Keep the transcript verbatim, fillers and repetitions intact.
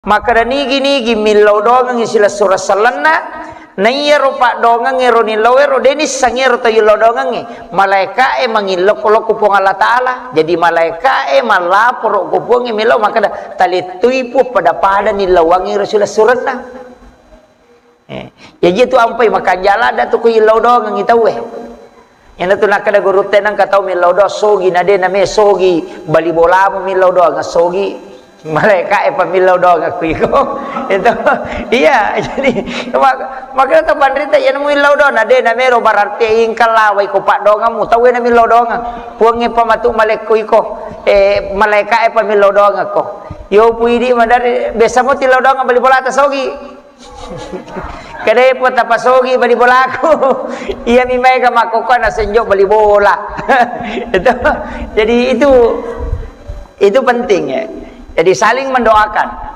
Makkeda nigi-nigi millau doangengngi silessureng sellenna, naiyaro paddoangengnge ro nillau ero, de nissengngi ero tau illau doangengnge. Malaeka'e mangillau ko lokku Puang Allah Ta'ala. Jadi malaeka'e mallaporo ko Puangnge millau makkeda, "Talettui Puang pada-pada nillauangngi ro silessurenna." Eh, jaji tu ampai makanja ladda tu ku illau doangengngi tauwe. Iyana tu nakkeda gurutta, nengka tau millau doang sogi, na de name sogi bali bolamu millau doang sogi. Malaeka'e pa millau doang ku iko. Itu. Iya, jadi mak-, makanya tu panrita iyana mu illau doang, na de namero berarti ingkang lawai ko paddoangemmu, tauwe na millau doang. Puangnge pa matu malekko iko. Eh, malaeka'e pa millau doang ko. Yo puidi madari biasa mo tillau doang bali bolata sogi. Kedepo tapasogi bali bolaku. Iya mi maega makkokkoe nasenjo bali bola. Itu. Jadi itu, itu penting ya. Jadi saling mendoakan.